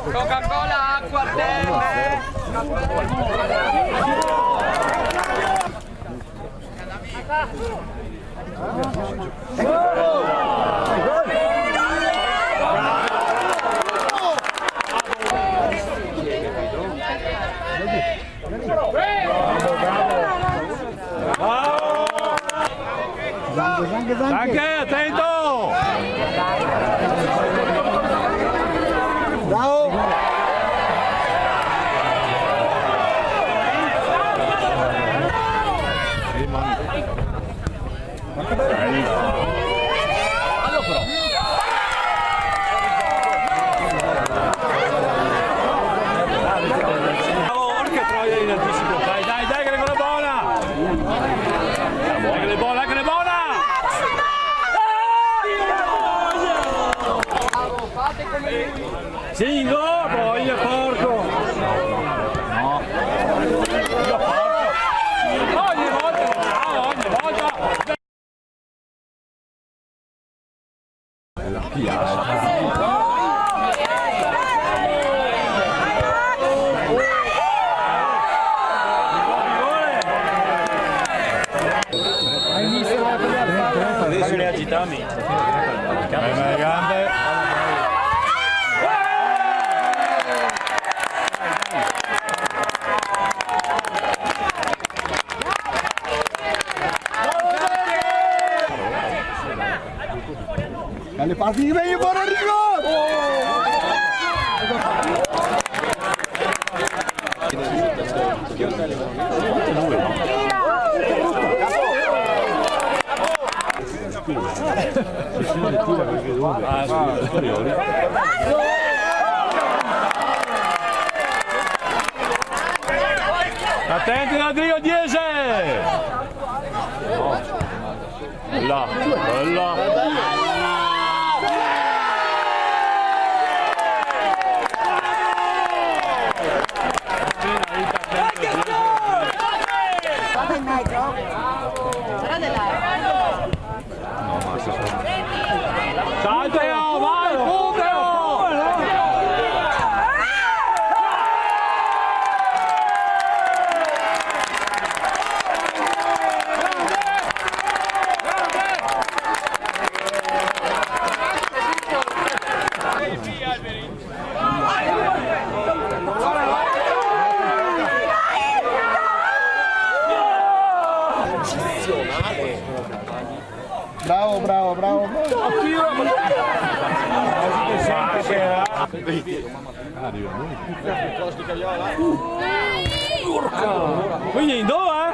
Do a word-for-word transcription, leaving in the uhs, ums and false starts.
Coca-Cola, acqua, tè, tè. Bravo! Zanche, Zanche, Zanche! Zanche, atento! Bravo! Bravo, porca troia, in anticipo. Dai, dai, dai, che l'è bona! Dai, che l'è bona, che l'è bona! Sì, no, poi, porco! No. Io porco! Ogni volta, ogni volta! Adeso le agitami. Dale, pasi, vien, buon Enrico! Atenti, Rodrigo, diese! Là, là. Salteo, vai, puteo! Bravo, bravo, bravo, bravo. Quindi in due, eh?